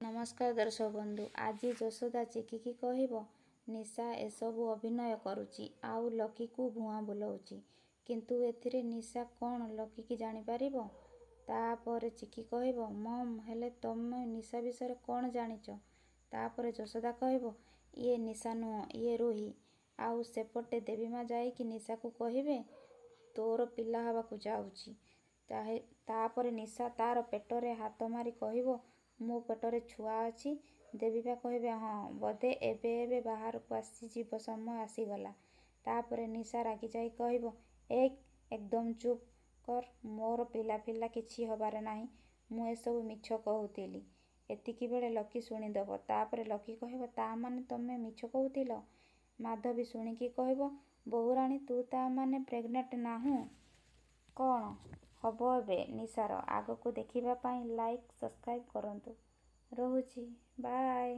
ନମସ୍କାର ଦର୍ଶକ ବନ୍ଧୁ, ଆଜି ଯଶୋଦା ଚିକିକି କହିବ ନିଶା ଏସବୁ ଅଭିନୟ କରୁଛି ଆଉ ଲକିକୁ ଭୁଆଁ ବୁଲଉଛି। କିନ୍ତୁ ଏଥିରେ ନିଶା କ'ଣ ଲକିକି ଜାଣିପାରିବ? ତାପରେ ଚିକି କହିବ, ମମ୍ ହେଲେ ତମେ ନିଶା ବିଷୟରେ କ'ଣ ଜାଣିଛ? ତାପରେ ଯଶୋଦା କହିବ, ଇଏ ନିଶା ନୁହଁ, ଇଏ ରୁହି। ଆଉ ସେପଟେ ଦେବୀମା ଯାଇକି ନିଶାକୁ କହିବେ ତୋର ପିଲା ହେବାକୁ ଯାଉଛି। ତାପରେ ନିଶା ତାର ପେଟରେ ହାତ ମାରି କହିବ ମୋ ପେଟରେ ଛୁଆ ଅଛି? ଦେବୀମା କହିବେ ହଁ, ବୋଧେ ଏବେ ଏବେ ବାହାରକୁ ଆସିଯିବ ସମୟ ଆସିଗଲା। ତାପରେ ନିଶା ରାଗିଯାଇ କହିବ, ଏକ୍ ଏକଦମ ଚୁପ୍ କର, ମୋର ପିଲାଫିଲା କିଛି ହବାର ନାହିଁ, ମୁଁ ଏସବୁ ମିଛ କହୁଥିଲି। ଏତିକିବେଳେ ଲକି ଶୁଣିଦେବ। ତାପରେ ଲକି କହିବ ତା ମାନେ ତମେ ମିଛ କହୁଥିଲ? ମାଧବୀ ଶୁଣିକି କହିବ, ବୋହୂରାଣୀ ତୁ ତା ମାନେ ପ୍ରେଗନେଣ୍ଟ ନାହୁଁ? କ'ଣ ହବ ଏବେ ନିଶାର? ଆଗକୁ ଦେଖିବା ପାଇଁ ଲାଇକ୍ ସବସ୍କ୍ରାଇବ୍ କରନ୍ତୁ। ରହୁଛି, ବାଏ।